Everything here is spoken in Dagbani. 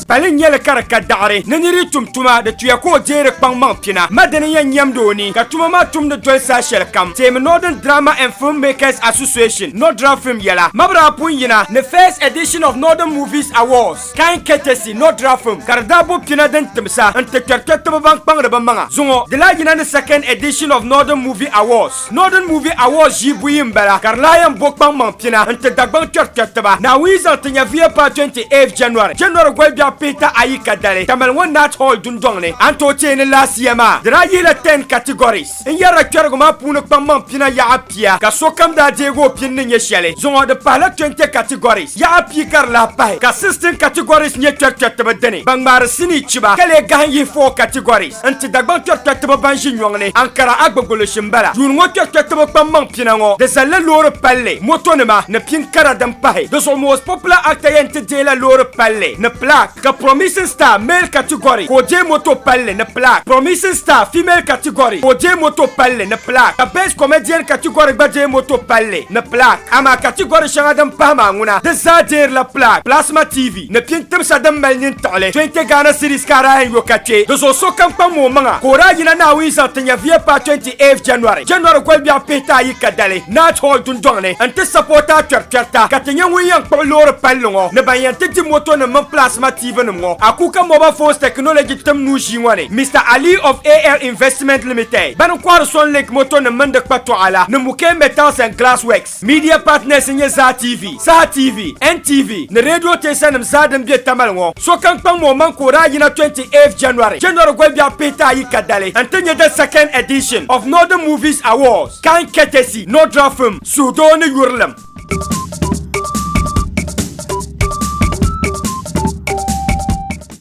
Pali n nyɛli ka di ka daɣiri ni nir yi tum tuma di tuya ka o deeri kpaŋmaŋ pina. Ma dini yɛn nyɛmdi o ni ka tuma maa tumdi doli saha shɛli kam. Teemi Northern Drama and Film Makers Association, Nordra Film yɛla. Ma bi daa pun yina ni first edition of Northern Movies Awards, Kind Courtesy Nordra Film ka di daa bo pina din timsa n-ti kpɛrikpɛritiba ban kpaŋdi bɛ maŋa. Zuŋɔ di lahi yina ni second edition of Northern Movie Awards. Northern Movie Awards ʒii buyi m-bala ka di lahi yɛn bo kpaŋmaŋ pina n-ti Dagbaŋ kpɛrikpɛritiba. Naawuni yi zaŋ ti nyɛvuya paai 28th January, January goli biɛɣu pihita ayi ka dali, Tamale ŋɔ Nat Hall dundɔŋ ni. A ni tooi teei ni laasiya maa di daa yihila 10 categories n-yɛrila kpɛrigu maa puuni kpaŋmaŋ pina yaɣa pia ka sokam daa deegi o pini ni nyɛ shɛli. Zuŋɔ di pahila 20 categories yaɣa pia ka di lahi pahi ka 16 categories nyɛ kpɛrikpɛritiba dini ban ŋmaari sinii chiba ka lee gahim yihi 4 categories. N-ti Dagbaŋ kpɛrikpɛritiba ban ʒi nyɔŋ ni Ankara Agbogboloshi m-bala. Yuun ŋɔ kpɛrikpɛritiba kpaŋmaŋ pina ŋɔ di zalila loori palli, motonima ni pin kara din pahi. Di zuɣu Most Popular Actor yɛn ti deei la loori palli ni plaque, ka Promising Star Male Category ka o deei moto palli ni plaque, Promising Star Female Category ka o deei moto palli ni plaque, ka Best Comedian Category gba deei moto palli ni plaque. Amaa category shɛŋa din pahi maa ŋuna di zaa deerila plaque, Plasma TV. Ni pin timsa din mali nintiɣili 20 Ghana cedis ka a daa yɛn yo ka kpe. Di zuɣu sokam kpaŋmi o maŋa ka o daa yina Naawuni zaŋ ti nyɛviya paai 28th January, January goli biɛɣu pihita ayi ka dali, Nat Hall dundɔŋ ni n-ti sapota kpɛrikpɛrita ka ti nyɛ ŋun yɛn kpuɣi loori palli ŋɔ ni ban yɛn ti di moto nim mini plasma TV nim ŋɔ. Akuka Mobile Phones Technology tim nuu ʒii ŋɔ ni, Mister Ali of AL Investment Limited, bani kɔhiri Sunlink moto nim mini di kpatɔɣa la ni Mukey Metals and Glass Works. Media partners n-nyɛ Zaa TV, Saha TV, NTV ni radio teesanim zaa din be Tamale ŋɔ. Sokam kpaŋmi o maŋ ka o daa yina 28th January, January goli biɛɣu pihita ayi ka dali n-ti nyɛ the second edition of Northern Movies Awards, Kind Courtesy, Nordra Film, Suhudoo ni Yurilim.